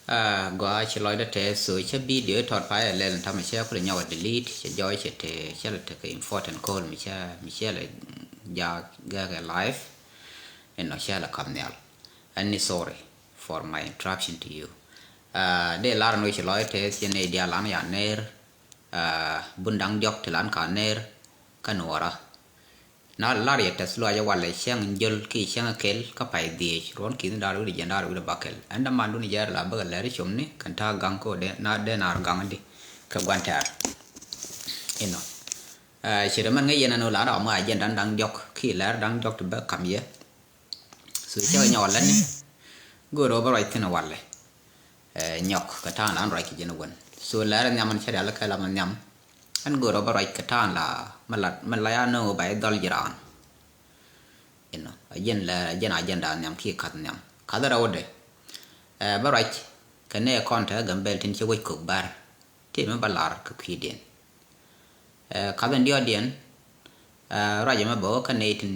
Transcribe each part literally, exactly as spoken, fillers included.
Ah, gɔaa ci lɔcdä tɛth, so cä video tɔt pay ɛ lɛl in tamɛ cä kulɛ nyɔk ɛ delete, cɛ jɔɔc cɛ te, cä lɛ tekɛ important call mi cä, mi cä lɛ jak gɛkɛ live. Inɔ cä lɛ kap nhial. Ɛn ni sorry for my interruption to you. Ah, dee lar ni wec ci lɔcdä tɛth, cɛ nɛy diaal an ya ner, ah, bun da̱ŋ diɔ̱k ti lan ka ner kä Nuɔra. Na lar yɛ tɛth luac ɛ walɛ cäŋ jäl ki cäŋ kel kä pay dhiec, ruɔ̱n ki̱n da̱r wi̱cdɛ jiɛn da̱r wi̱cdɛ bäkɛl. Ɛn dämandun jɛɛr la bäkɛ lɛr comni kɛn ta̱a̱ ga̱ŋ kä dee na, dee naar ga̱ŋ di kɛ gua̱n tɛ̈r. Inɔ. Ɛ, ci rɛ mɛn ŋäc yɛn ɛn ɣöö la ram ɛ agenda da̱ŋ diɔ̱k ki lɛr da̱ŋ diɔ̱k ti bä ka̱m yɛ. So cä kɛ nyɔk ɛ lätni. Go̱o̱r ɣöö bä ruac thi̱n ɛ walɛ. Ɛ, nyɔk kɛ ta̱a̱ŋ la ɛn ruac kɛ ji̱n ɛ wän. So lɛr ɛ nhiam ɛn cä rial kɛ lam ɛ nhiam. Ɛn go̱o̱r ɣöö bä ruac kɛ ta̱a̱ŋ la mi la, mi la ya nööŋ ɣöö ba i̱ dhɔl ji̱ raan. Inɔ, a ji̱n lɛr, a ji̱n agenda nhiam kiɛ ka̱th nhiam. Ka̱th rɛwdɛ. Ɛ, bä ruac kɛ nɛy kɔn te Gambɛl tin ci wec kök bär. Ti mi bä lar kɛ kui̱diɛn. Ɛ, ka̱th in diɔ̱ɔ̱diɛn, ɛ, ruac ɛmɛ bä wä kä nɛy tin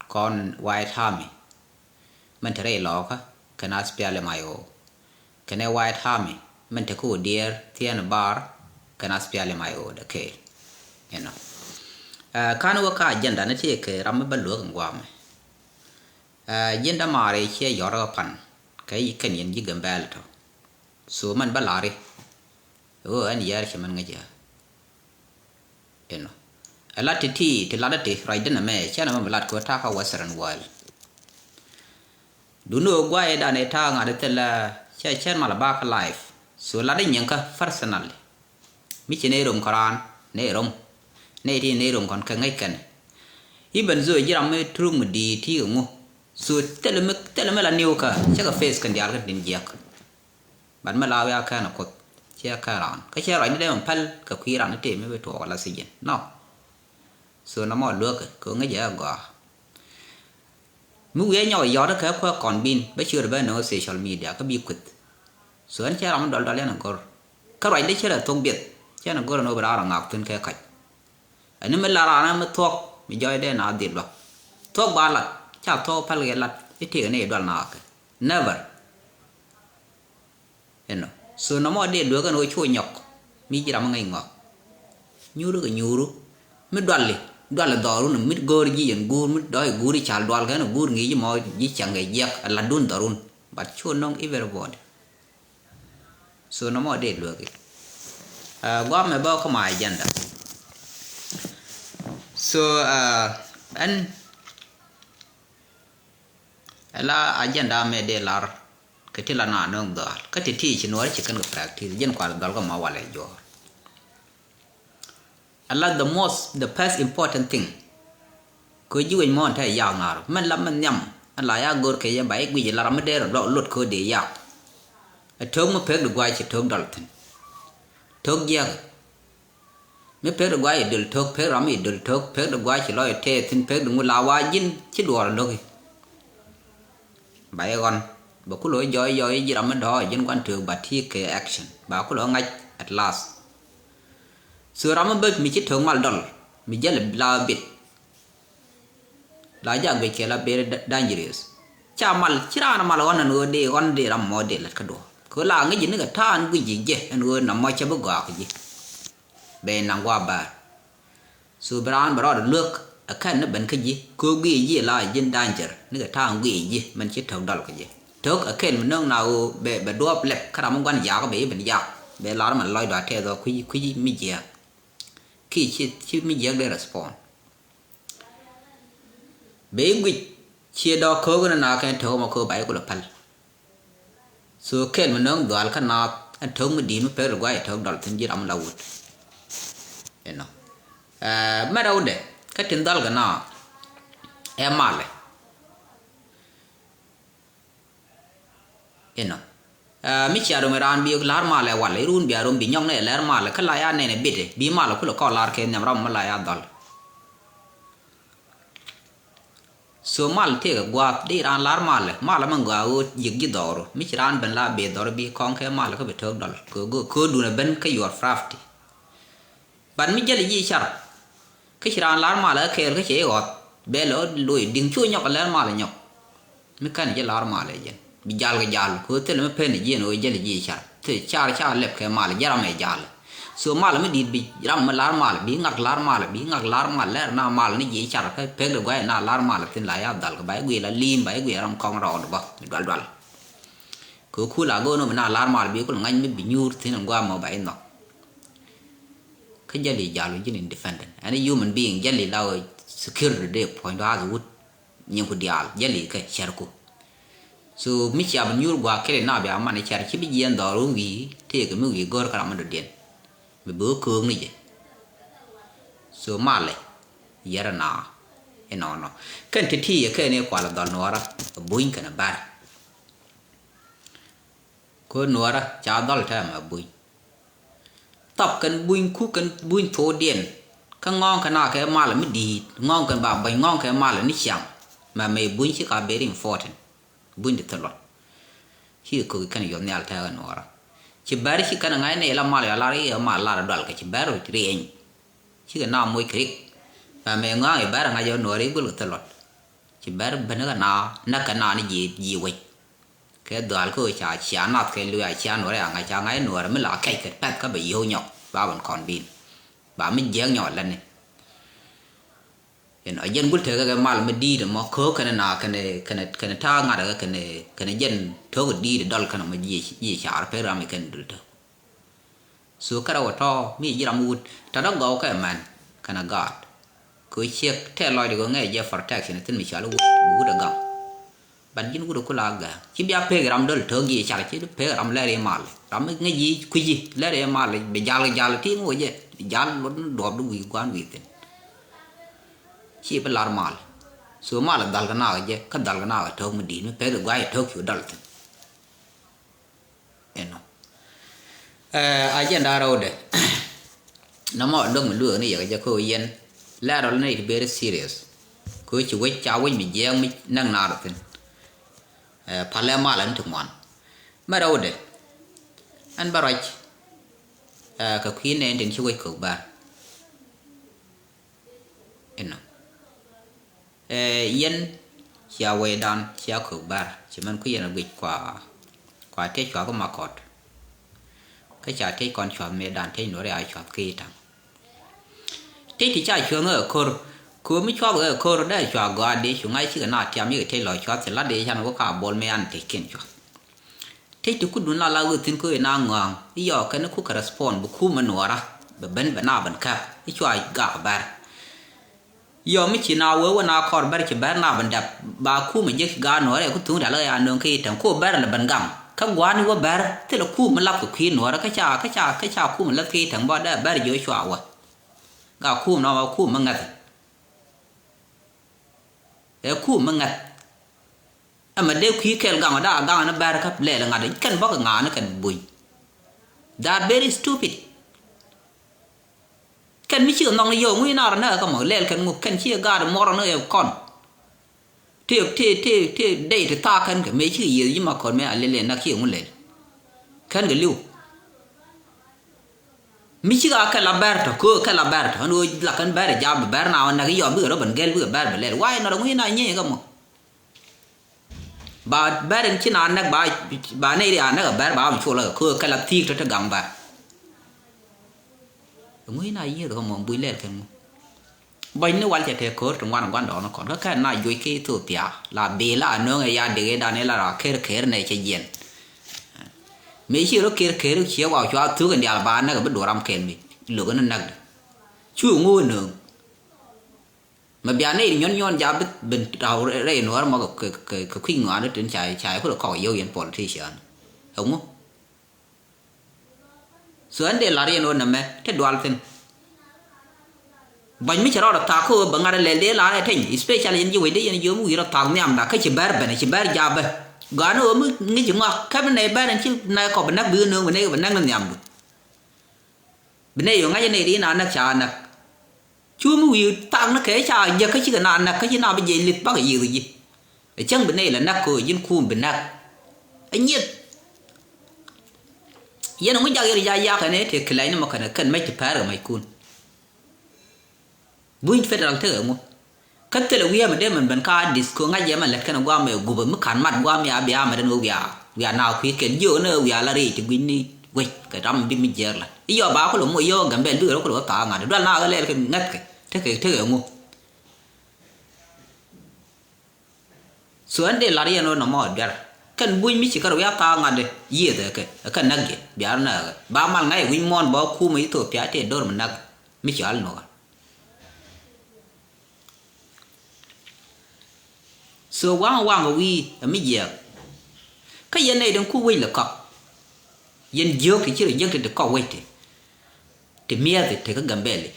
kɔn White Army. Min te rɛy lɔɔkä kɛn SPLM-IO. Kɛnɛ White Army min te kä Udiɛɛr thiɛɛn bar kɛn SPLM-IO dɛ kɛɛl. Inɔ. Ɛ, ka̱n wä kä agenda ni ti kɛ ram mi bä luäk in guamɛ. Ɛ, ji̱n dämaari ciɛ yɔr kä pan kɛ kɛn yɛn ji̱ Gambɛl tɔ. So mɛn bä lari. Ɣöö ɛn yɛɛr cɛ mɛn ŋäcä. Inɔ. Ɛ lat ti ti, ti lat ti ruacdä nɛmɛ, cä nɛmɛ mi lat kɛ wä ta̱a̱ kä Western world. Duni ɣöö guayɛ dan ɛ ta̱a̱ ŋa̱t ɛ thilɛ, cɛ cɛn mal a bakä life. So lat di nyiŋkä personally. Mi ci nɛy rom kɔn raan, nɛy rom. Nɛy ti nɛy rom kɔn kɛ ŋäc kɛn. Even though ji̱ ram mi turuk mi di̱i̱t ti kɛ ŋu. So thilɛ mi, thilɛ mi la niw kä, cä kɛ face kɛn diaal kä tin jiäk. But mi la wiaa kɛn a Kuoth, ciɛ kɛn raan. Kä ciɛ ruacni dee mi päl kɛ kui̱ ran ni tëë mi bi tuɔɔk ala thi̱ji̱n. No. So nɔmɔ luäk kɛ ŋäc ɛ gɔaa. Mi wiee nyɔk yɔt kɛ kuɛ kɔn bin bä ciöt bä nöŋ social media kä bi kueth. So ɛn cɛ ram mi dɔl dɔl yɛn a gor. Kä ruacdä cɛ rɛ thok biɛth cɛ na gor ɛn ɣöö bi raar a ŋak thi̱n kɛ kac. Ɛn ni mi la raan mi thuɔk mi jɔɔc dee na dhil luak. Thuɔk ba lat ca thuɔk päl kɛ lat i̱ tëëk ni i̱ dual na kɛ. Never. Inɔ. So nɔmɔ dee luek ɛn ɣöö cu nyɔk mi ji̱ ram mi ŋäc ŋɔak. Nyuuri kɛ nyuuru mi duali, duali dhɔrun mi go̱o̱r ji̱ yɛn guur mi dɔɔc guur i̱ cal dual kɛn guur ŋi̱i̱c mɔ ji̱ cäŋ kɛ jiɛk ɛ latdun dhɔrun. But cu nɔŋ everybody. So nɔmɔ dee luek i̱, ah, guamɛ bä kä my agenda. So, ah, ɛn Ɛ la agenda mɛ dee lar kɛ ti la na nöŋ dhɔal kä ti ti ci nuɔr ci kɛn kɛ practice ji̱n kual dhɔal kɛ ma walɛ juɔr. Ɛ la the most, the first important thing. Kɛ ji̱ wec mɔn te yak nar mɛn la mɛn nhiam. Ɛ la ya gor kɛ yɛ ba i̱ guic ɛ la ram mi dee rɔ lot kɛ dee yak. Ɛ to̱k mi pek di guay ci to̱k dɔl thi̱n. To̱k jiäk. Mi pek di guay i̱ döl to̱k, pek ram i̱ döl to̱k, pek di guay ci lɔc i̱ tɛth thi̱n, pek di ŋu la wa ji̱n ci duɔɔr lo̱ki. Ba i̱ ɣɔn bɛ kulɛ jɔɔc jɔɔc i̱ ji̱ ram mi dɔ̱ɔ̱c ji̱n gua̱n töök ba ti kɛ action ba kulɛ ŋa̱c at last. So ram mi bä mi ci to̱k mal dɔl mi jäl la bit. La jak guic kɛ la very da-, dangerous. Ca mal ci raan mal ɣɔn ɛn ɣöö dee ɣɔn dee ram mɔ dee lät kä duɔ̱ɔ̱r kɛ ɣöö la ŋäc ji̱ ni kɛ ta̱a̱ ɛn guic ji̱ jɛ ɛn ɣöö nam mɔ cɛ bi gɔaa kɛ ji̱. Bɛ naŋ gua̱a̱ bäär. So bi raan bɛ rɔɔdɛ luäk ɛ kɛn ni ben kä ji̱ kɛ ɣöö guic ji̱ la ji̱n danger ni kɛ ta̱a̱ ɛn guic ji̱ mɛn ci to̱k dɔl kɛ ji̱. To̱k ɛ kɛn mi nöŋ na ɣöö bɛ, bɛ duɔ̱ɔ̱p lɛp kä ram mi gua̱n jaak bɛ i̱ ben jaak bɛ lar mɛn lɔcdɔ a tɛth ɣöö kui̱, kui̱ mi jiääk. Kiɛ ci, ci mi jiäk dee respond. Bɛ i̱ guic ciɛ dɔ̱k ko̱o̱k ni naath kɛn to̱k mɔ ko̱o̱k ba i̱ kulɛ päl. So kɛn mi nöŋ dhual kä naath ɛn to̱k mi di̱i̱t mi pek rɛ guay to̱k dɔl thi̱n ji̱ ram la wut. Inɔ. Ɛ, mɛ rɛwdɛ kä tin dhal kɛ naath ɛ malɛ. Inɔ. Ɛ, mi cia rom iran bi lar malɛ walɛ irun bia rom bi nyɔk nɛ lɛr malɛ kä la ya nɛnɛ bit ɛ bi malɛ kulɛ kɔ lar kɛ nhiam ram mi la ya dhɔl. So mal tëëkɛ gua̱a̱th di iran lar malɛ malɛ mi gɔaa ɣöö yiëk ji̱ dhɔru mi ci ran ben la bee dhɔru bi kɔŋ kɛ malɛ kä bi to̱o̱k dɔl kɛ dun ɛ ben kä yuɔr prafti. But mi jäli ji̱ car kä ci raan lar malɛ kä kɛɛl kä cɛ i̱ ɣɔth bɛ lɛ ɣöö loc di̱ŋ cu nyɔk ɛ lɛr malɛ nyɔk. Mi kän ji̱ lar malɛ jɛn Bi jal kɛ jal kɛ ɣöö thilɛ mi pen jiɛn ɣöö jäli ji̱ car. Thil car ca lɛp kɛ mal jɛ ram ɛ jal. So mal mi di̱i̱t bi ram mi lar mal bi ŋak lar mal bi ŋak lar mal lɛr na mal ni ji̱ car pek pek de guay na lar mal thin la ya dhal kɛ ba i̱ guiy la lim ba i̱ guiy ram kɔŋ rɔɔd bä mi dual dual. Kɛ ɣöö kul a go̱o̱n ɣöö mi na lar mal bi kul ŋa̱c mi bi nyuur thin in guam mɔ ba i̱ nhɔk. Kä jäli jal wä ji̱n independent. Ɛn a human being jäli la wä security de puɔ̱ny dɔath wut. Nyiŋku diaal jäli kä cärku. So mi cia bi nyuur gua̱a̱k kɛl ina bia man cär ci bi jiɛɛn dhɔr wä wi̱i̱ tëëkɛ mi wi̱i̱ go̱r kä ram mi dɔ̱diɛn. Mi bi wä köök ni jɛ. So malɛ yɛrɛ na inɔnɔ. Kɛn ti ti yɛ kɛn i̱ kual dhɔl nuɔrä buny kɛn bär. Kä nuɔrä ca dhɔl tɛmɛ buny. Thɔp kɛn buny ku kɛn buny thokdiɛn. Kä ŋɔ̱ɔ̱ŋ kɛn a kɛ mal mi di̱i̱t ŋɔ̱ɔ̱ŋ kɛn ba buny ŋɔ̱ɔ̱ŋ kɛ mal ni ciaŋ. Mɛ mɛ buny ci ka very important. Buny di thilɔt. Ci kɛ ko̱ki kɛn yuɔth nhial tɛɛk ɛ nuɔɔrä. Ci bɛr ci kɛn ŋa̱c ni la mal yɔ lar i̱ mal lar dual kɛ ci bɛr rieny. Ci kɛ na moc kɛ rik. Mɛ mɛ ŋɔ̱ɔ̱ŋ i̱ bɛr ŋa̱c yɔ nuɔɔrä i̱ gul kɛ thilɔt. Ci bɛr ben kɛ na näk kɛ na ni ji̱ ji̱ wec. Kɛ dhual kä ca cia nath kɛ luya cia nuɔrɛ aŋa ca ŋa̱c nuɔrɛ mi la kɛc kɛ pɛth kä bɛ yio̱w nyɔk ba ben kɔn bin. Ba mi jiɛk nyɔk lɛni. Inɔ jɛn gul tekɛ kɛ mal mi di̱i̱t ɛmɔ köök kɛnɛ na kɛnɛ kɛnɛ kɛnɛ ta̱a̱ ŋa̱t kɛ kɛnɛ kɛnɛ jɛn to̱k di̱i̱t dɔl kɛnɛ mɔ jiɛ jiɛ car pek ram ikɛn dul tök. So kärɛ wä tɔ̱ mi ji̱ ram wut ta̱t dɔ̱k gɔw kɛ mɛn kɛnɛ gaat. Kɛ ciek tɛɛ lɔcdɛ kɛ ŋɛɛ jɛ protection thi̱n mi cɔal wut wut ɛ gam. But ji̱n wut ɛ kula gɛ̈ɛ̈ŋ ci bia pek ram dɔl to̱k ji̱ car ci pek ram lɛr i̱ mal ram mi ŋäc ji̱ kui̱ci lɛr i̱ mal bi jal kɛ jal ti ŋo̱ jɛ jal luɔt ni duɔp di wi̱i̱ gua̱n wi̱i̱ thi̱n. Ci bi lar mal. So mal ɛ dhal kɛ naak jɛ kä dhal kɛ naak ɛ to̱k mi di̱i̱t mi pek i̱ gua̱c ɛ to̱k cu dɔl thi̱n. Inɔ. Ɛ, agenda rɛwdɛ. Nɔmɔ dɔ̱ŋ mi lueek ni yɛk jɛ kä yɛn. Lɛr rɔl ni it very serious. Kɛ ci wec ca wec mi jiɛɛk mi näk naar thi̱n. Ɛ, palɛ mal ɛn ti ŋuan. Mɛ rɛwdɛ. Ɛn bä ruac. Ɛ, kɛ kui̱ nɛɛn tin ci wec kök bär. Inɔ. Ɛ, yɛn cia wecdan cia kök bär ci mɛn kui̱ yɛn a guic kua kua tec cuath kä makɔt. Kä ca tec kɔn cuath mëëdan tec nuɔri a cuath kä i̱ taŋ. Tec ti ca cuäŋ ɛ ko̱r köömi cuath ɛ ko̱r dee cua gɔaa dee cu ŋa̱c cikɛ na tiam yikɛ tec lɔ cuath ci lat dee can wä ka bol mëë an tec kiɛn cuath. Tec ti kudun la la wee thi̱n kä ëë na ŋɔ̱a̱ŋ i̱ yɔɔk kɛn ku kɛ respond bi kumɛ nuɔɔra bɛ ben bɛ na ben käp i̱ cua gak bär. Yɔɔk mi ci na wee wä na kɔr bär ci bär na ben dap ba kumɛ jek ci gaat nuɔɔra ɛ ku thuŋ rial kä ya nööŋ kä i̱ tɛŋ ku bär lɛ ben gam kä gua̱a̱ni wä bär thilɛ kumɛ lath kɛ kui̱ nuɔɔra kä ca kä ca kä ca kumɛ lath kä i̱ tɛŋ bä dee bär jiɔ cua wä. Gak kumɛ nɔmɔ kumɛ ŋäth. Ɛ kumɛ ŋäth. Ɛmɛ dee kui̱ kɛl gaŋ da gaŋ ni bɛr kä lɛl ŋa̱t kɛn bäk ŋa̱a̱n kɛn buny. They are very stupid. Kɛn mi cikɛ nhɔk ni yio̱w ŋui̱ nar näk kä mɔ lɛl kɛn ŋu kɛn cikɛ gaat muɔr ni ɛ kɔn. Tëë tëë tëë tëë dɛy ti thaak kɛn kɛ mëë cikɛ yiëth ji̱ ma kɔn mëë a lɛl ɛ näk cikɛ ŋu lɛl. Kɛn kɛ li̱w. Mi cikɛ a kɛl a bɛr tɔ köö kɛl a bɛr tɔ ɛn ɣöö la kɛn bɛr ɛ jap bɛ bɛr na ɣän näk i̱ yɔm bikɛ rɔ ben gɛl bikɛ bɛr bɛ lɛl wa̱i̱ nɔt ɛ ŋui̱ na nyieeny kä mɔ. Ba bɛr in ci na näk ba ba nɛy ri a näk a bɛr ba bi col kä kɛ kɛ la thi̱i̱k tɔ̱ ti gaŋ bɛr. Ŋui̱ na yiëëth kä mɔ buc lɛl kɛn ŋu. Bɔ̱ny ni wal cɛ tëë ko̱r ti ŋuan gua̱ndɔɔŋni kɔn kä kɛn na juɔc kä Ethiopia la bil la a nööŋ ɛ ya dek ëëdan ëë la ra ker ker nɛ cɛ jiɛn. Mëë ci rɔ ker ker ciɛ wa cua thuk in diaal ba näk bi duɔram kɛn mi lo̱k in näk di. Cu ŋu nööŋ. Ma bia nɛy nyuɔn nyuɔn ja bi ben tau rɛy nuɔɔr mɔ kɛ kɛ kɛ kui̱ ŋɔaani tin ca ca kulɛ kɔk yio̱w yɛn politician. Ɛŋu? So ɛn dee lar yɛn ɣöö nɛmɛ te dual thi̱n. Bɔ̱ny mi cɛ rɔɔdɛ thak kä ɣöö bɛ ŋa̱t ɛ lɛl dee lar ɛ teny especially yɛn ji̱ wecdɛ yɛn ji̱ ɣöö mi wi̱i̱ rɔ thak nhiamda kä ci bɛr ben ci bɛr japɛ. Gɔaani ɣöö mi ŋi̱ci ŋɔak kä bi nɛy bɛr ɛn ci nɛy kɔp bɛ näk bi ɣä nööŋ bɛ nɛy bɛ näk ni nhiamdu. Bi nɛy ɣöö ŋa̱c ɛ nɛy di na näk ca näk. Cu mi wi̱i̱ thak ni kɛ ca jiäk kä cikɛ na näk kä ci na bi jiɛc li̱th bakɛ yiëth ji̱. Ɛ cäŋ bi nɛy lɛ näk kɛ ɣöö ji̱n kuum bi näk. Ɛ nyieth. Yɛn ɛŋu jak yɛn ca yak ɛn ɛ tëë kilɛc ni mɔ kɛn kɛn mɛc ti pɛ̈ɛ̈r kɛ mɛckun. Buny federal tekɛ ŋu. Kä thilɛ wi̱i̱ ɛmɛ dee mɛn ben ka disco ŋa̱c yɛ mɛn lät kɛn guam ɛ gupä mi ka̱n mat guam ya bia mɛ den wä wiaa wiaa na kui̱ kɛl jiök ni wiaa la riec ti gui̱ny ni wec kɛ ram bi mi jiɛɛr la i̱ yɔ ba kulɛ moc yɔ Gambɛl bikɛ rɔ kulɛ wä thaak ŋa̱t dual na kɛ lɛl kɛ ŋäth kɛ tekɛ tekɛ ŋu. So ɛn dee lar yɛn wä nɔmɔ duer kɛn buny mi ci kɛ rɔ wiaa thaak ŋa̱t dee yiëth ɛ kɛ ɛ kɛ näk jɛ bia rɔ näk ɛ kɛ ba mal ŋa̱c ɛ wi̱ny muɔ̱ɔ̱n bä kumɛ Ethiopia tëë do̱r mi näk mi ci al nuɔ̱kä. So waŋ waŋ wi̱i̱ ɛ mi jiɛɛk. Kä yɛn nɛy den ku wec lɛ kɔk. Yɛn jiök ti ci rɔ jiäk ti ti kɔk wec ti. Ti miɛth ti kä Gambɛli.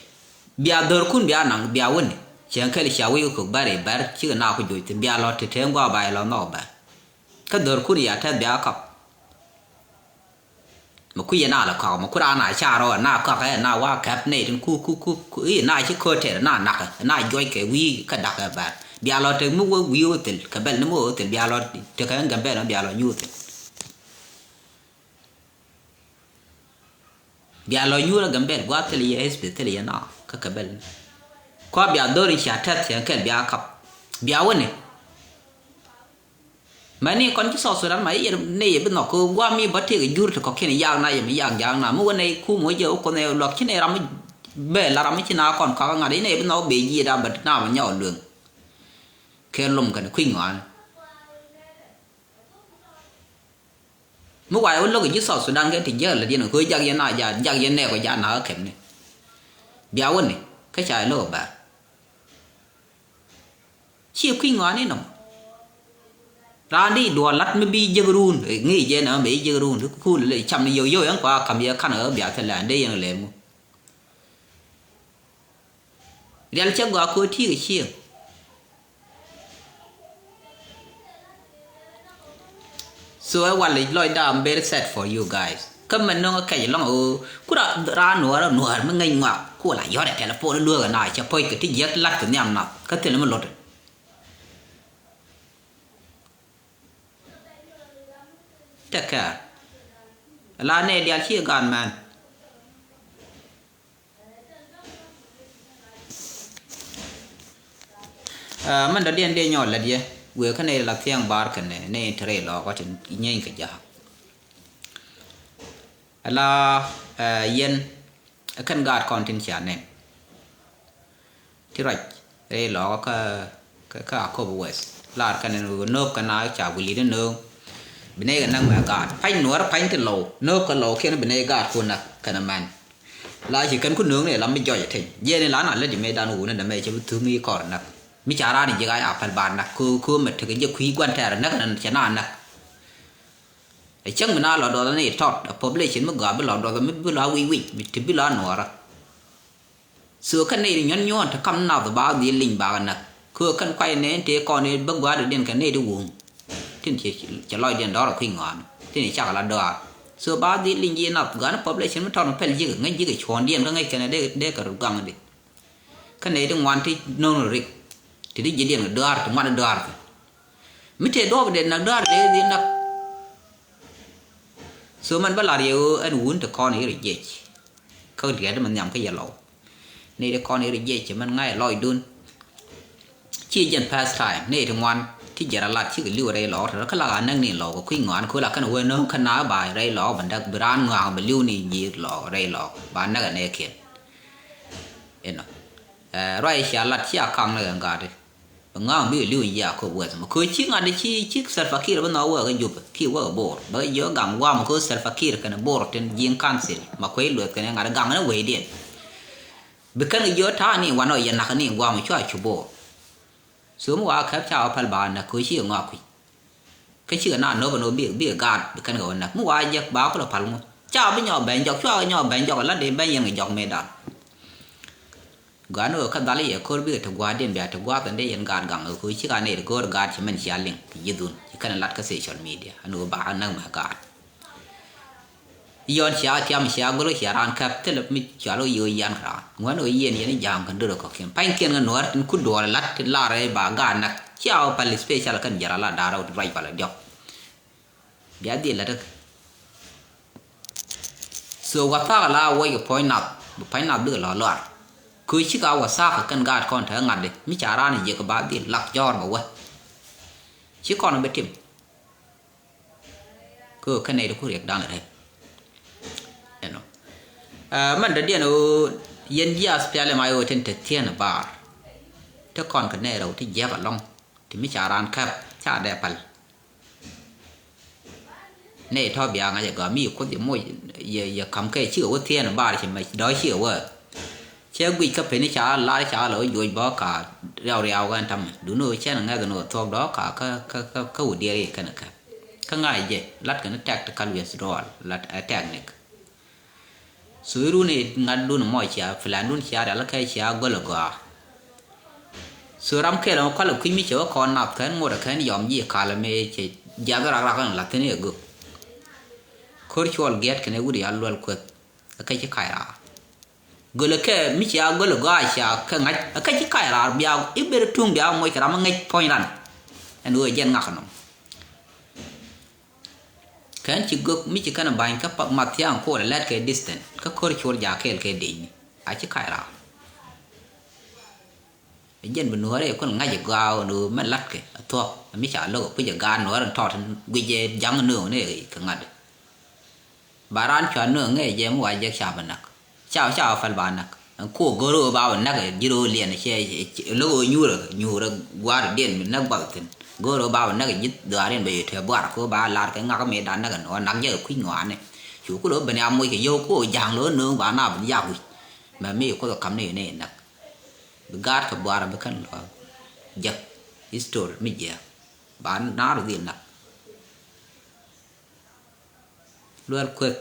Bia dhörkun bia naŋ bia wäni. Cieŋ kɛl cia wec kɛ kök bɛr i̱ bɛr cikɛ na ku joc thin bia lɔ ti te ŋuak ba ilɔ nhɔk bɛr. Kä dhörkun ya tɛth bia kɔk. Mi kui̱ yɛ na lɛ kɔk mi ku raan a ca rɔ na kɔk ɛ na wa kɛp nɛy tin ku ku ku ku i̱ na ci kööt tɛr na nak na juɔc kɛ wi̱i̱ kä dak ɛ bɛr bia lɔ tek mi wä wi̱i̱ wä thil kɛ bɛl ni mi wä thil bia lɔ tek ɛ Gambɛl ni bia lɔ nyuur thil. Bia lɔ nyuur ɛ Gambɛl gua̱a̱th thil yɛ hespi thil yɛ na kä kɛ bɛl ni kua bia dhori cia tɛth cɛ kɛl bia kap bia wä ni. Mɛni kɔn ci South Sudan ma i̱ yɛn nɛy yɛ bi nhɔk kɛ guam mi bä tëëk jur ti kɔ̱kiɛn yak na yɛ mi yak jak na mi wä nɛy kum wä jɛ wä kuɔth nɛy luak ci nɛy ram mi bɛ la ram mi ci na kɔn kɔak ŋa̱t i̱ nɛy bi nhɔk bɛ jiɛt a bɛ na bɛ nyɔk lueŋ. Kɛ lom kɛn kui̱ ŋɔaani. Mi wac wä lo̱k ji̱ South Sudan kɛ ti jiäk lät yɛn kɛ jak yɛn na jak jak yɛn nɛɛk kɔ jak na kä kɛmni. Bia wä ni kä ca lo̱k bɛ. Ci kui̱ ŋɔaani nɔmɔ. Raan di duɔl lat mi bi jiäk ruun ŋi̱i̱c jɛ nɛmɛ bɛ jiäk ruun ti kul lɛ cam ni yio̱w yio̱w yɛn kua kam yɛ kan ɣä bia thilɛ an dee yɛn lɛɛr mu. Rial cɛ gɔaa ko̱ ti̱i̱ kɛ cieŋ. So ɛ wal lɔcda, I'm very sad for you guys. Kä mɛn nöŋ ɛ kɛc lɔŋ ɛ ɣöö ku raan nuäär ɛ nuäär mi ŋäc ŋɔak ku la yɔ̱t ɛ telephone ɛ luäk ɛ na cɛ puɔ̱c kɛ ti jiäk lat kɛ nhiam nath kä thilɛ mi lot. Take care. La nɛ dial ci ɛ gaat mɛn. Aa, mɛn dɔ̱diɛn dee nyɔɔl lät yɛ wëë kä nɛy la thiɛŋ bar kɛnɛ nɛy in te rɛy lɔɔk kä tin nyieeny kɛ ja̱a̱k. Ala, aa, yɛn ɛ kɛn gaat kɔn tin cia nɛn ti ruac rɛy lɔɔk kä kä Akobo West. Lar kɛn nööp kɛn a ca wi̱i̱ li̱t nööŋ bi nɛy kɛ näk mɛ gaat pa̱ny nuɔ̱ɔ̱r pa̱ny ti lɔw nööp kɛ lɔw kiɛn bi nɛy gaat kun näk kɛn mɛn. La ci kɛn ku nööŋ ni lam mi jɔc a teny jiɛɛni la na lät di mëëdan wuni dämɛ cɛ bi thuŋ i̱ kɔr näk mi ca raan ji̱ ɣaac a päl ba näk köö köö mɛ tekɛ jɛ kui̱ gua̱n tɛɛr näk nɛn cɛ na näk. Ɛ cäŋ mi na lɔ duɔth ni tɔt a population mi gɔaa bi lɔ duɔth mi bi lɔ wi̱c wi̱c mi ti bi lɔ nuɔɔrä. So kɛn nɛy ti nyuɔ̱n nyuɔ̱ɔ̱n ti kam nath ba dhil liny ba kɛ näk. Kɛ kɛn kuay nɛn tëë kɔn i̱ bä gua̱a̱r i̱ diɛn kɛ nɛy ti wuŋ. Tin cɛ lɔcdiɛn dɔ̱r ɛ kui̱ ŋɔaani tin cakɛ la dɔaar. So ba dhil liny ji̱ nath gɔaani population mi tɔt mi pɛl ji̱kɛ ŋäc ji̱kɛ cuɔ̱ɔ̱ŋdiɛn kä ŋäc kɛn ɛ dee kɛ rut gaŋ di. Kä nɛy ti ŋuan ti no̱o̱ŋ rik ti di ji̱diɛn kɛ dɔaar ti ŋuan dɔaar kɛ. Mi tëë duɔ̱ɔ̱p dee näk dɔaar dee dhil näk. So mɛn bä lar yɛ ɣöö ɛn wun ti kɔn i̱ rɛ jiɛc. Kä riɛt mɛ nhiam kä yɛ lɔw. Ni ti kɔn i̱ rɛ jiɛc cɛ mɛn ŋa̱c lɔcdun. Ci jɛn pastime ni ti ŋuan ti jɛn a lat cikɛ li̱w rɛy lɔk tɔ̱ kä lak a näk ni lɔk kɛ kui̱ ŋɔaani ko̱ la kɛn wee no̱o̱ŋ kä na ba rɛy lɔk bɛ näk bi raan ŋɔaak bɛ li̱w ni ji̱ lɔk rɛy lɔk ba näk ɛ nɛɛkiɛn. Inɔ. Ɛ, ruac cia lat cia kaŋ ni ɣän gat i̱. Bi ŋa̱a̱ŋ bikɛ li̱w in ji̱ Akobo West mɛ köö ci ŋa̱t i̱ ci ci Salva Kiir bi nhɔk wek kä Jubɛ kiɛ wek kä Bor bɛ jiök gaŋ guam köö Salva Kiir kɛnɛ Bor tin ji̱n council ma kuec lueth kɛnɛ ŋa̱t i̱ gaŋ ni wecdiɛn. Bi kɛn kɛ jiök ta̱a̱ ni wanɔ yɛ nak ni guam cua cu Bor. So mi wa kɛp ca wä päl ba näk köö ci kɛ ŋɔak kui̱. Kä cikɛ na nöp ɛn ɣöö bikɛ bikɛ gaat bi kɛn kɛ wä näk mi wa jek ba kulɛ pal ŋu. Ca bi nyɔk ben jɔk cua kɛ nyɔk ben jɔk la dee ben yɛn kɛ jɔk mëëdan. Gɔaa ni ɣöö kä dhal i̱ yɛ ko̱r bikɛ te gua̱a̱rdiɛn bia te gua̱a̱th ɛn dee yɛn gaat gaŋ ɣöö ko̱ cik a nɛy ti go̱o̱r gaat ci mɛn cia liŋ kɛ ji̱ dhun ci kɛn lat kä social media ɛn ɣöö ba näk mɛ gaat. Yɔn cia tiam cia gol cia raan käp thilɛ mi cual wä yo̱o̱ yian kɛ raan ŋuän wä yiɛn yɛn i̱ ja̱a̱m kɛn dorɛ kɔ̱kiɛn pa̱nykiɛn kɛ nuäär tin kut duɔɔr ɛ la̱t tin lar ɛ ba gaat näk cia wä päl special kɛn jɛr a la da̱r rɛw ti ruac päl ɛ diɔ̱k. Bia dhil lät ɛ kɛ. So wa thak la wec kɛ puɔ̱ny nath bi puɔ̱ny nath bikɛ lɔ luar. Kɛ cikɛ a wathaakä kɛn gaat kɔn te ŋa̱t di mi ca raan jiɛk ba dhil lak jɔ̱ɔ̱r bɛ wä. Ci kɔn bɛ tim. Kɛ ɣöö kɛn nɛy ti ku riɛk dan rɛp. Ɛnɔ. Ɛ, mɛn dɔ̱diɛn ɣöö yɛn ji̱ aspiali ma ɣöö tin te thieen bar. Te kɔn kɛ nɛy rɛw ti jiɛk alɔŋ. Ti mi ca raan käp ca dee pal. Nɛy tɔ̱ bia ŋa̱c ɛ gɔaa mi yɛ kuoth yɛ moc yɛ, yɛ ka̱m kɛ cikɛ wä thieen bar ci mɛ dɔ̱ cikɛ wä. Cɛ guic kä peni ca lar ca lɛ wä juɔc bä ka riaw riaw kɛn tamɛ. Duni wä cɛn ŋɛth ni wä thuɔk dɔ̱ ka kä, kä, kä, kä wä diɛɛr i̱ kɛn kä. Kä ŋa̱c jɛ lat kɛn tactical withdrawal lat ɛ technique. So irun i̱ ŋa̱tdun mɔ cia, plan dun cia rial kɛ cia gol a gɔaa. So ram kɛl mɔ kual kui̱ mi cɛ wä kɔn nath kɛn ŋot kɛn yɔm ji̱ kal mi cɛ jiath rak rak kɛn lath ni a gök. Ko̱r cuɔl giɛt kɛn wut ya luɛl kueth. Kä ci kac raar. Gol kɛ mi cia gol gɔaa cia kɛ ŋa̱c kä ci kac raar bia i̱ ber tuŋ bia moc kɛ ram ŋäc puɔ̱ny ran. Ɛn ɣöö jɛn ŋak nɔm. Kɛn ci gök mi ci kɛn ba̱ny kä pa, mathiaŋ kuɔl lɛt kɛ distant kä ko̱r col jakel kɛ dec ni a ci kac raar. Jɛn bi nuɔ̱ɔ̱rɛ kul ŋa̱c gɔaa ni mɛ lat kɛ a thuɔ̱k mi ca lo̱k a puc a gaat nuɔ̱ɔ̱rɛ tɔt guic jɛ jaŋ nööŋ ni kɛ ŋa̱t. Ba raan cua nööŋ ŋee jɛ mi wa jek ca bä näk. Ca, ca bä päl ba näk. Ɛn kuɔ go̱r ɣöö ba bä näk ji̱ ro̱o̱ liɛn cɛ, cɛ, cɛ, lo̱k ɣöö nyuurä, nyuurä gua̱a̱r diɛn bi näk bath thi̱n. Go̱r ɣöö ba bä näk ji̱ dhuaar in bɛ yɛ te buar kɛ ɣöö ba lar kɛ ŋak mi da näk ɛn ɣöö näk jɛ kɛ kui̱ ŋɔaani. Cu ku lo̱ ben ya moc kɛ yio̱w ku ɣöö ja̱a̱ŋ lo̱ nööŋ ba na ben yak wi̱c. Mɛ mi kuoth ɛ ka̱m ni ni näk. Bi gaat kɛ buar bi kɛn lɔ jek. History mi jiɛk. Ba naar dhil näk. Luɛl kueth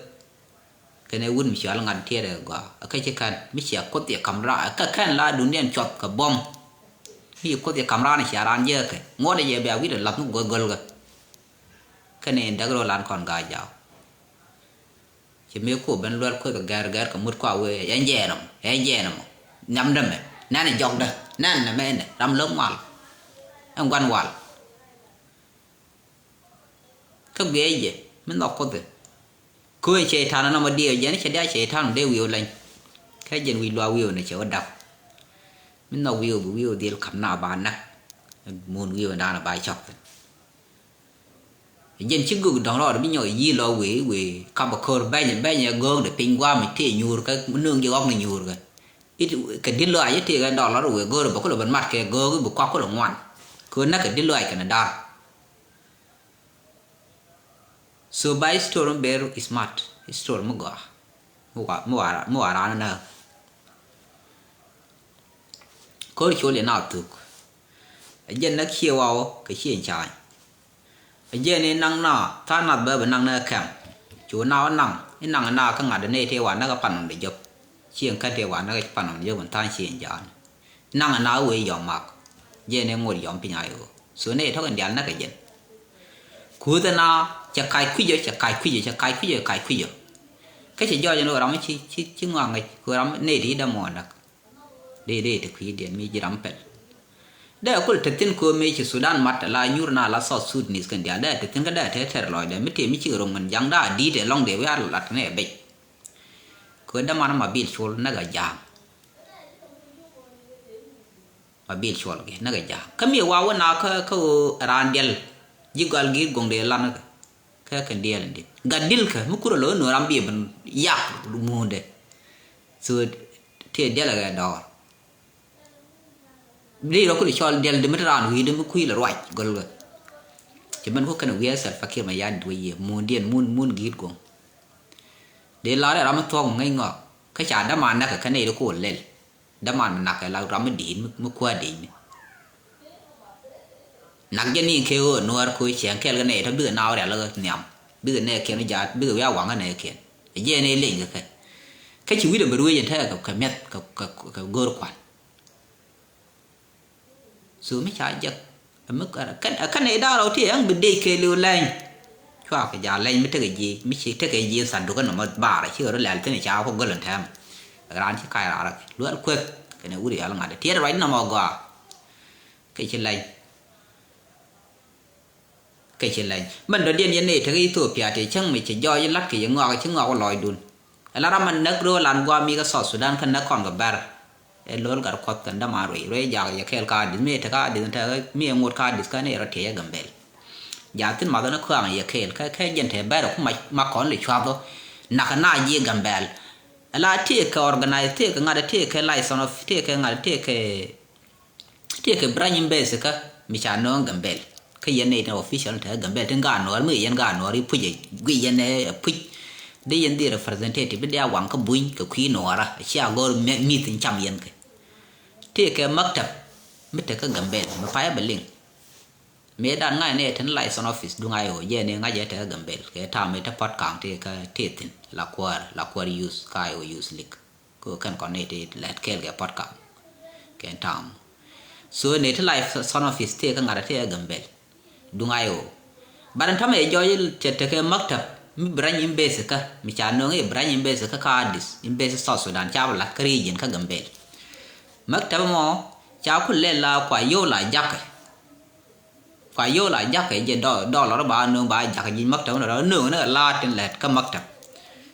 kɛnɛ wut mi cɔal ŋa̱t tiɛɛt ɛ gɔaa ɛ kä ci kɛn mi cia kuoth yɛ ka̱m raar ɛ kä kɛn la dundiɛn cuɔth kɛ buɔ̱m. Mi ci kuoth yɛ ka̱m raar ni cia raan jiäk kɛ ŋuɔ̱t ɛ jɛ bia wi̱cdɛ la̱th mi go̱o̱th go̱lgɛ. Kɛnɛ in däk rɔ lan kɔn ga̱a̱c jaw. Ci mëë ku ben luɛl kueth kɛ gɛr gɛr kɛ mut kua wee ɛn jɛɛn ɛmɔ ɛn jɛɛn ɛmɔ. Nhiamdä mɛ nɛn ɛ jɔkdä nɛn ɛ mɛ ɛnɛ ram lo̱k ŋual. Ɛn gua̱n wal. Kä guiɛc jɛ mi nhɔk kuoth ɛ. Köö cɛy-tan nɔmɔ diɛw jɛn cɛ dia cɛy-tan dee wi̱i̱w leny. Kä jɛn wi̱i̱ luaak wi̱i̱w ni cɛ wä dap. Mi nhɔk wi̱i̱w bi wi̱i̱w dhil ka̱m na ba näk. Mun wi̱i̱w dan ba cɔk thin. Jɛn ci gök dɔ̱ŋ rɔɔd bi nyɔk yi lɔ wee wee kap a ko̱r bɛny bɛny ɛ göök de piny gua̱a̱m i̱ tëë nyuur kä nööŋ ji̱ ɣɔk ni nyuur kä. It kɛ di̱t lɔaac i̱ tëë kɛ dɔlɔr wee go̱o̱r bɛ kulɛ ben mat kɛ göök i̱ bi kuak kulɛ ŋuan. Köö näk kɛ di̱t lɔaac kɛnɛ da̱r. So ba history mi ber smart, history mi gɔaa, mi wa, mi wa, mi wa raan näk. Ko̱r col yɛ na thuk. Ɛ jɛn näk cie waw kɛ cie ca̱a̱ny. Ɛ jɛn i̱ naŋ na tha̱a̱ŋ nath bɛ bi naŋ näk kɛm. Cu na wä naŋ i̱ naŋ na kä ŋa̱t dee nɛy tëë wa näk ɛ pan nɔm dee jɔp. Cieŋ kän tëë wa näk ɛ pan nɔm dee jɔp in tha̱a̱ŋ cie ca̱a̱ny. Naŋ na wee yɔm mak. Jɛn i̱ ŋot yɔm piny a i̱ ɣöö so nɛy tɔ̱ kɛn diaal näk kɛ jɛn. Kuth ɛn a cɛ kac kui̱cä cɛ kac kui̱cä cɛ kac kui̱cä cɛ kac kui̱cä. Kä cɛ jɔɔc ɛn ɣöö ram ci ci ci ŋɔak ŋäc kɛ ɣöö ram nɛy ti dämuɔɔn näk. Dee dee te kui̱diɛn mi ji̱ ram pɛl. Dee kul te thi̱n kööm mëë ci Sudan mat la nyuur na la South Sudanese kɛn diaal dee te thi̱n kä dee te tɛr lɔcdɛ mi tëë mi cikɛ ro̱ŋ kɛn ja̱ŋ daa di̱i̱t ɛ lɔŋdɛ wi̱i̱ a lat ni ɛ bec. Kɛ ɣöö däman ma bil col näk a ja̱a̱ŋ. Ma bil cuɔl kɛ näk ɛ ja̱a̱ŋ kä mi wa wä na kä kä ɣöö raan diɛl ji̱ gɔal gi̱i̱t guɔ̱ŋ dee lan kä kɛ diɛl in di gat dil kä mi kurɛ lo̱ nööŋ ram biɛ ben yak muundɛ. So tëë diɛl ɛ dɔɔr. Di rɔ kul cɔl diɛl di mi te raan wi̱i̱ di mi kui̱ lɛ ruac gɔl kä. Cɛ ben ku kɛn wi̱i̱ ɛ Salva Kiir Mayardit wä yiëë muundiɛn mun mun gi̱i̱t guɔ̱ŋ. Dee lar ɛ ram mi thuɔ̱k ŋäc ŋɔak kä ca däman näk kä nɛy di kool lɛl. Däman mi nak kɛ la ram mi di̱i̱t mi kuäär dec mi. Nak jɛ ni kɛ ɣöö nuäär ko̱ cɛŋ kɛɛl kɛ nɛy tɔ bikɛ naaw rial kä nhiam bikɛ nɛɛkiɛn jaat bikɛ wiaa waŋ kä nɛɛkiɛn. Ɛ jɛ nɛy leny kɛ kɛ kä ci wi̱cdɛ bɛ ruëëc in tɛɛk kɛ mi̱eth kɛ go̱o̱r kuan. So mi ca jek kä nɛy da̱ŋ rɛw ti ɛŋ bi dec kɛɛliw lɛny. Cua kɛ ja̱ lɛny mi tekɛ ji̱ mi ci tekɛ ji̱ thanduk kä nɔmɔ baarä ci ɣä rɔ lɛl thi̱n ca kɔ gölä tɛm. Raan ci kac raar luɛl kueth kɛnɛ wut yɔl ŋa̱t tiɛt ruac nɔmɔ gɔaa. Kɛ ci lɛny kɛ ci lɛny mɛn dɔ̱diɛn yɛn nɛy tekɛ Ethiopia tëë cäŋ mi ci jɔɔc ilat kɛ yɛ ŋɔak ci ŋɔak wä lɔcdun. Ɛla ram mɛn näk röö lan gua̱a̱ mi kä South Sudan kä näk kɔn kɛ bɛr. Ɛ lo̱l gat kuɔth kɛn däman ruëc, ruëc jak yɛ kɛɛl ka Adith, mi te ka Adith te, mi ɛ ŋot ka Adith kä ni rɔ tiɛc ɛ Gambɛl. Ja thin mathɔ ni kɔaŋ yɛ kɛɛl kä, kä jɛn te bɛr ku ma, ma kɔn li cuath ɔ. Nak na ji̱ Gambɛl. Ala tëëkɛ organize, tëëkɛ ŋa̱t, tëëkɛ license of, tëëkɛ ŋa̱t, tëëkɛ, tëëkɛ branch in base kä mi ca nööŋ Gambɛl. Kä yɛn nɛy tin official te Gambɛl tin gaat Nuɔɔr, mi yɛn gaat Nuɔɔr i̱ puc ɛ guic yɛn ɛ puc. Dee yɛn dhil representative, bi dee a waŋ kä buny kɛ kui̱ Nuɔɔrä, cia gɔr mith in cam yɛn kɛ. Tëëkɛ maktab mi te kä Gambɛl mi payä bɛ liŋ. Mëë dan ŋa̱c ni ɛ tin license office duŋ I O, jɛ ni ŋa̱c ɛ te kä Gambɛl kɛ tam ɛ te pɔt kaŋ tëë kä tëë thin la kuäär, la kuäär youth kä I O Youth League. Kɛ kɛn kɔn ni ti lɛt kɛɛl kɛ pɔt kaŋ kɛ tam. So ni ti license office tëë kä ŋa̱t ɛ tëë kä Gambɛl duŋ I O. But ɛn tämɛ jɔɔc cɛ tekɛ maktab mi branch in base kä, mi ca nööŋ i̱ branch in base kä, kä Adith in base South Sudan, ca bi la̱th kä region kä Gambɛl. Maktab mɔ ca ku lɛl la kua yio̱w la jakä. Kua yio̱w la jakä jɛ dɔ-, dollar ba nööŋ ba jakä ji̱ maktab ni rɔ nööŋ ni la tin lɛt kä maktab.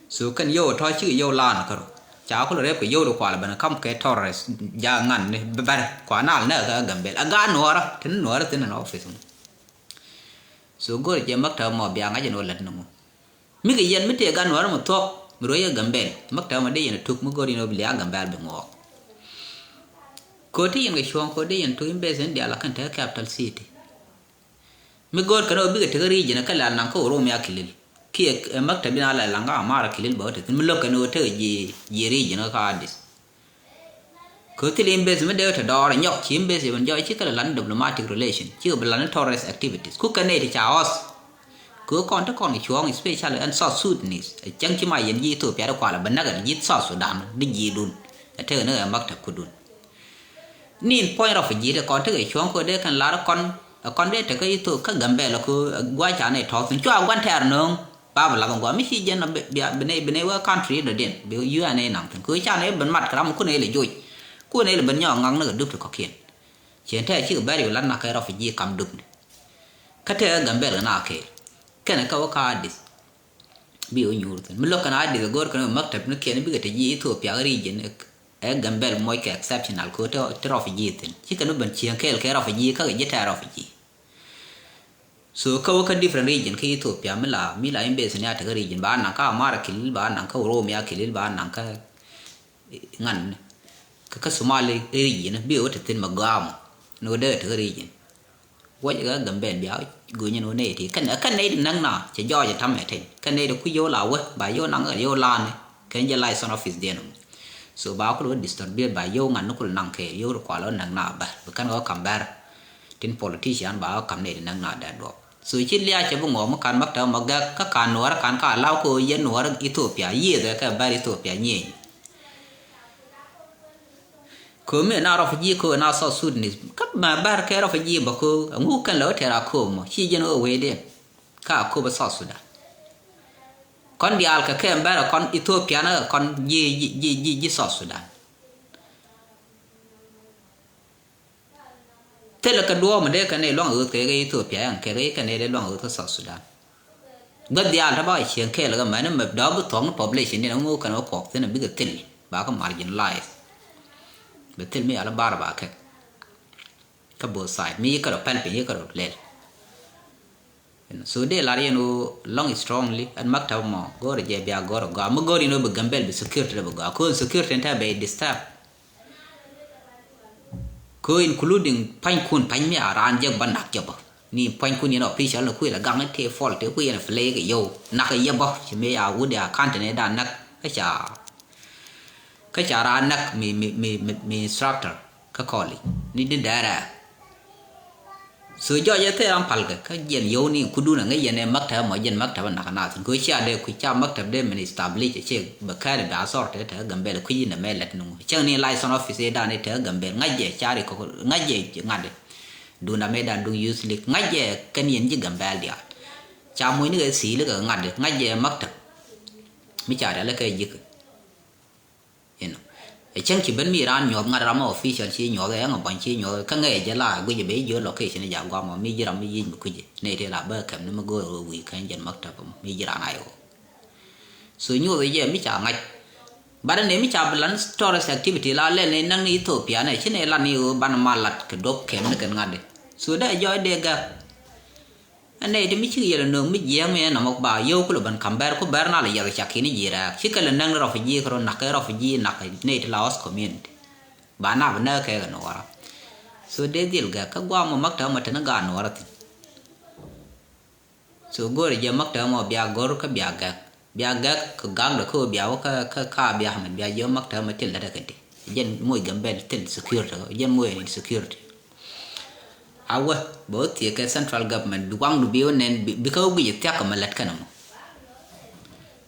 So kɛn yio̱w tɔ̱ cikɛ yio̱w la ni kärɔ. Ca ku lɛ rep kɛ yio̱w di kua lɛ ben kam kɛ terrorist ja ŋa̱n ni bɛr kua nal nɛ kä Gambɛl. A gaat Nuɔɔrä, tin Nuɔɔrä thin ni office mɔ. So go̱o̱rɛ jɛ maktab mɔ bia ŋa̱c ɛn ɣöö lät ni ŋu. Mi kɛ yɛn mi tëë gaat Nuɔɔrä mɔ thuɔ̱k mi ruɔ̱c ɛ Gambɛl. Maktab mɔ dee yɛn ɛ tuk mi go̱o̱r yɛn ɣöö bi lia̱a̱ Gambɛl bi ŋuɔɔk. Ko̱ ti yɛn kɛ cuɔ̱ɔ̱ŋ ko̱ dee yɛn tuk in base in diaal a kɛn te capital city. Mi go̱o̱r kɛn ɣöö bikɛ te kä region kä la naŋ kä Oromia kilil. Kiɛ, eh, maktab in a la laŋ kä Amara kilil bä kä te thin mi lo̱k kɛn ɣöö tekɛ ji̱, ji̱ region kä Adith. Kɛ thil embassy mi dee te dɔɔr nyɔk ci embassy ben jɔɔc ci kɛ lɛ lan diplomatic relation ci kɛ bi lan tourist activities ku kɛ nɛy ti ca host. Kɛ kɔn ti kɔn kɛ cuɔ̱ɔ̱ŋ especially ɛn South Sudanese ɛ cäŋ ci ma yɛn ji̱ Ethiopia di kualɛ bɛ näk ji̱ South Sudan di ji̱ dun. Ɛ tekɛ ni ɛ maktab kudun. Ni in puɔ̱ny refugee ti kɔn tekɛ cuɔ̱ɔ̱ŋ kɛ dee kɛn lar kɔn ɛ kɔn dee tekɛ Ethiopia kä Gambɛl kɛ gua̱c ca nɛy tɔ̱ɔ̱th in cua gua̱n tɛɛr nööŋ. Ba bi lath in gɔaa mi ci jɛn bi, bi, bi nɛy, bi nɛy wee country dɔ̱diɛn bi U N A naŋ thi̱n. Kɛ ɣöö ca nɛy ben mat kɛ ram kun ɛ lɛ joc. Kun ɛ lɛ ben nyɔk ŋak ni kɛ dup ti kɔ̱kiɛn. Ciɛn tɛ̈ cikɛ bɛr yu lat nak kɛ refugee kam dup ni. Kä tɛ̈ Gambɛl kɛ na kɛɛl. Kɛnɛ kɛ wä ka Adith. Bi wä nyuur thi̱n. Mi lo̱k kɛn Adith go̱o̱r kɛn wä maktab ni kiɛn bikɛ te ji̱ Ethiopia region ɛ Gambɛl moc kɛ exceptional kɛ ɣöö te, te refugee thi̱n. Cikɛ ni ben cieŋ kɛɛl kɛ refugee kä kɛ ji̱ tɛ̈ refugee. So kä wä kä different region kä Ethiopia mi la, mi la embassy ni a te kä region ba naŋ kä Amara kilil ba naŋ kä Oromia kilil ba naŋ kä ŋan kä kä Somali region bi wä te thin ma gam ni wä dee te kä region. Wä jɛ kä Gambɛl bia go̱nyɛ ni wä nɛy ti kɛn kɛn nɛy ti naŋ na cɛ jɔɔc ɛ tam ɛ teny kɛn nɛy ti ku yio̱w la wä ba yio̱w naŋ yio̱w la ni kɛn jɛ license office diɛn. So ba kul wä distributed ba yio̱w ŋan ni kul naŋ kɛ yio̱w ri kual wä naŋ na bär bi kɛn wä kam bär. Tin politician ba wä kam nɛy ti naŋ na dee duɔk. So ci lia̱a̱ cɛ bi ŋuɔk mi kan maktab mɔ gɛk kä kan nuɔɔrä kan ka law kɛ ɣöö yɛn nuɔɔrä Ethiopia yiëëth ɛ kɛ bär Ethiopia nyieny. Kɛ ɣöö mi na refugee kɛ ɣöö na South Sudanese kä mɛ bär kɛ refugee bä kɛ ɣöö ɛŋu kɛn lɛ wä tɛɛr a kööp mɔ ci jɛn ɣöö wecdiɛn. Kä a kööp ɛ South Sudan. Kɔn diaal kɛ kɛ bär ɛ kɔn Ethiopia ni kɛ kɔn ji̱, ji̱, ji̱, ji̱, ji̱ South Sudan. Thilɛ kɛ duɔ̱ɔ̱p mi dee kɛn nɛy luaŋ ɣööth kɛ kɛ Ethiopia ɛn kɛ kɛ kɛn nɛy dee luaŋ ɣööth kä South Sudan. Gua̱th diaal te bä cieŋ kɛɛl kɛ mɛn mɛ dɔ̱ɔ̱p bi thuɔ̱k ni population ni ŋu kɛn wä kuɔk thi̱n bikɛ thil ba kä marginalize. Bɛ thil mi yal bar ba kɛ kä both side mi yi kɛ rɔ pɛl piny yi kɛ rɔ lɛl. So dee lar yɛn ɣöö lɔŋ strongly ɛn maktab mɔ go̱o̱rɛ jɛ bia go̱o̱rɛ gɔaa mi go̱o̱r yɛn ɣöö bi Gambɛl bi security dee bi gɔaa kɔn security ɛn tɛ bɛ disturb. Kɛ ɣöö including pa̱nykun pa̱ny mi a raan jek bä nak jɛ bä ni pa̱nykun yɛn official ni kui̱ la gaŋ ni tëë fɔl tëë kui̱ yɛn play kɛ yio̱w nak kɛ yɛ bä ci mi a wut ya kantɛ ni dan nak kä ca kä ca raan näk mi, mi, mi, mi, mi instructor kä kɔli ni di dɛrɛ. So jɔc ɛ thil ram palkɛ kä jiɛn yio̱w ni kudun ɛ ŋäc yɛn ɛ maktab mɔ jiɛn maktab ɛ nak nath kɛ cia dee kui̱ ca maktab dee min establish ɛ ciek bɛ kɛɛl bɛ a thɔr tɛ tɛ Gambɛl kui̱ in ɛ mɛ lɛt ni ŋu cäŋ ni license office ɛ dan ɛ tɛ Gambɛl ŋa̱c jɛ cari kɔk ŋa̱c jɛ ŋa̱t dun amɛ dan duŋ youth league ŋa̱c jɛ kɛn yɛn ji̱ Gambɛl diaal. Ca mucni kɛ thil kɛ ŋa̱t ŋa̱c jɛ maktab mi ca rial kɛ ji̱k. Inɔ ɛ cäŋ ci ben mi raan nyuɔth ŋa̱t ram official ci nyuɔth ɛ ŋa buɔ̱ny ci nyuɔth kä ŋɛ jɛ la guic bɛ jiö location ja guam mi ji̱ ram mi yic mi kui̱c ni ti la bä kɛm ni mi go̱o̱r wi̱i̱ kɛn jɛn maktab mi ji̱ raan ayo. So nyuɔth jɛ mi ca ŋa̱c Bat ni mi ca bi lan tourist activity la lɛl ni naŋ ni Ethiopia nɛ ci ni lan ni ɣöö ban ma lat kɛ duɔp kɛm ni kɛn ŋa̱t di. So dee jɔɔc dee gɛk. Ɛn nɛy ti mi cik yɛl nööŋ mi jiɛɛŋ mi ɛn nɔmɔ ba yio̱w kulɛ ben ka̱m bɛr ku bɛr na lɛ yɛl cak kini ji̱ rɛɛk ci kɛ lɛ näŋ ni refugee kɛ rɔ nak kɛ refugee nak kɛ nɛy ti la host community. Ba na bi näk kɛ kɛ nuɔɔra. So dee dhil gɛk kä guam mɔ maktab mɔ te ni gaat nuɔɔra thi̱n. So go̱o̱rɛ jɛ maktab mɔ bia go̱r kä bia gɛk bia gɛk kɛ gak dɔ kä bia wä kä kä ka bia mɛ bia jɛ maktab mɔ til dɛ kɛ di. Jɛn moc Gambel til security jɛn moc ni security. A wä bɛ wä thiɛ kɛ central government bi waŋdu bi wä nɛn bi kä wä guic thiak kɛ mɛ lät kɛn mɔ.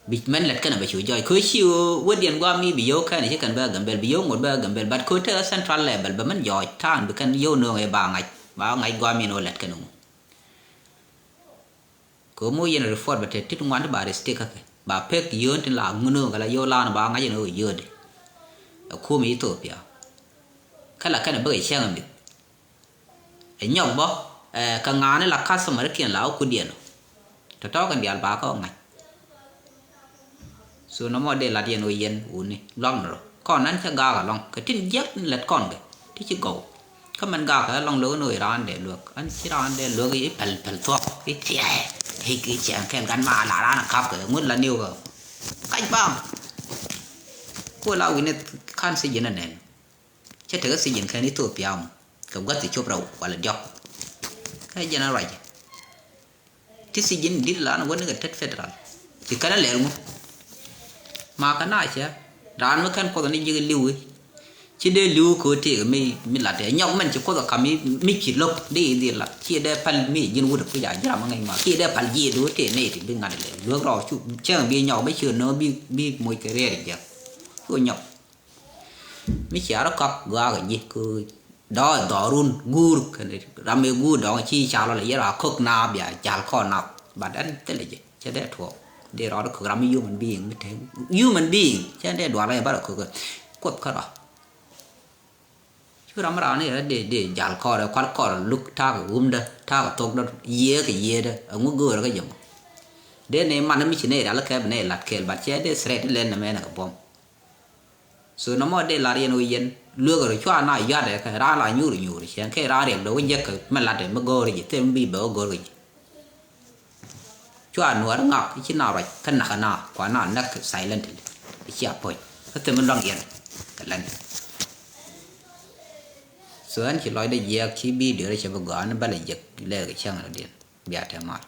Bi mɛn lät kɛn bɛ cu jɔɔc kɛ ci wä diɛn guam mi bi yio̱w kɛn ci kɛn bɛ Gambel bi yio̱w ŋot bɛ Gambel but kɛ wä tekɛ central level bɛ mɛn jɔɔc ta̱a̱n bi kɛn yio̱w no̱o̱ŋ ɛ ba ŋa̱c ba ŋa̱c guam mi ni wä lät kɛn mɔ. Kɛ ɣöö mi wä yɛn report bɛ te tit ŋuan ti ba restrict kä kɛ ba pek yio̱o̱n tin la ŋun ɣöö kɛ la yio̱o̱ lan ba ŋa̱c ɛn ɣöö yio̱o̱di. Ɛ kum Ethiopia kä la kɛn ɛ bäkɛ cäŋ ɛ mith. Ɛ nyɔk bä ɛ kɛ ŋa̱a̱ni la customer kiɛn la wä kudiɛn ɔ. Tɔ̱tɔ̱ kɛn diaal ba kä ŋa̱c. So nɔmɔ dee lat yɛn ɣöö yɛn wuni luak ni rɔ kɔn nan cä gaak alɔŋ kɛ tin jiäk ni lät kɔn kɛ ti ci gɔw. Kä mɛn gaak kɛ alɔŋ lo̱k ni ɣöö raan dee luäk an ci raan dee luäk i̱ pɛl pɛl thuɔk i̱ tiɛɛ i̱ i̱ ciɛŋ kɛl gan ma la raan a kap kɛ ŋut la niw kɛ. Kac bam. Kuɔ la wini kan si ji̱n anɛn. Cä tekɛ si ji̱n kɛn Ethiopia mɔ kɛ gua̱th ti cop rɛw wala diɔk. Kä jɛn a ruac. Ti si ji̱n di̱t la ni wä ni kɛ tet federal. Ci kɛn a lɛl ŋu. Ma kɛ na cɛ raan mi kɛn kuɔth ni ji̱ kɛ li̱w i̱ ci dee li̱w kɛ ɣöö tëëk mi mi lat ɛ nyɔk mɛn ci kuɔth ɛ kam mi ci lo̱k dee i̱ dhil lat ci dee pal mi ji̱n wut ɛ kui̱ a ji̱ ram mi ŋäc ma ci dee pal ji̱ dee wä tëëk nɛy ti bi ŋa̱t ilɛ luäk rɔɔk cu cäŋ bi nyɔk bä ci nööŋ bi bi moc kɛ rɛɛr jiäk. Cu nyɔk. Mi cia rɔ kɔk gɔaa kɛ ji̱ kɛ dɔɔk ɛ dhɔrun guur kɛn ram ëë guur dɔɔk ci ca lɔ lɛ yɛr a ko̱k naap bia jal kɔn naap. But ɛn thilɛ jɛ cɛ dee tuɔɔk dee rɔɔd ko̱k ram mi human being mi te human being cɛ dee dual ɛ barɛ ko̱k kuoth kärɔa. Cu ram raan ni rɛ dee dee jal kɔɔrɛ kual kɔɔrɛ luk ta̱a̱ kɛ wumdä ta̱a̱ kɛ thokdä yiëë kɛ yiëëdä ɛŋu göörä kä jɛ mɔ. Dee ni man mi ci nɛy rial kɛ bi nɛy lat kɛɛl but cɛ dee threat lɛn nɛ mɛn kɛ buɔ̱m. So nɔmɔ dee lar yɛn wä yɛn lueek rɔ cua na yuatɛ kɛ raan la nyuur nyuur cɛn kɛ raan riɛk dee wä jek kɛ mɛ latɛ mi go̱o̱r ji̱ thil mi bi bɛ wä go̱o̱r kɛ ji̱. Cua nuɔr ŋak ci na ruac kä nak na kua na näk silently. Cia puɔ̱ny kä thil mi luaŋ yɛn kɛ lɛn. So ɛn ci lɔcdɛ jiɛɛk ci bi diöörä cɛ bi gɔaa ni bälɛ jek lɛɛr kɛ cäŋ rɔ diɛn bia tɛ mal.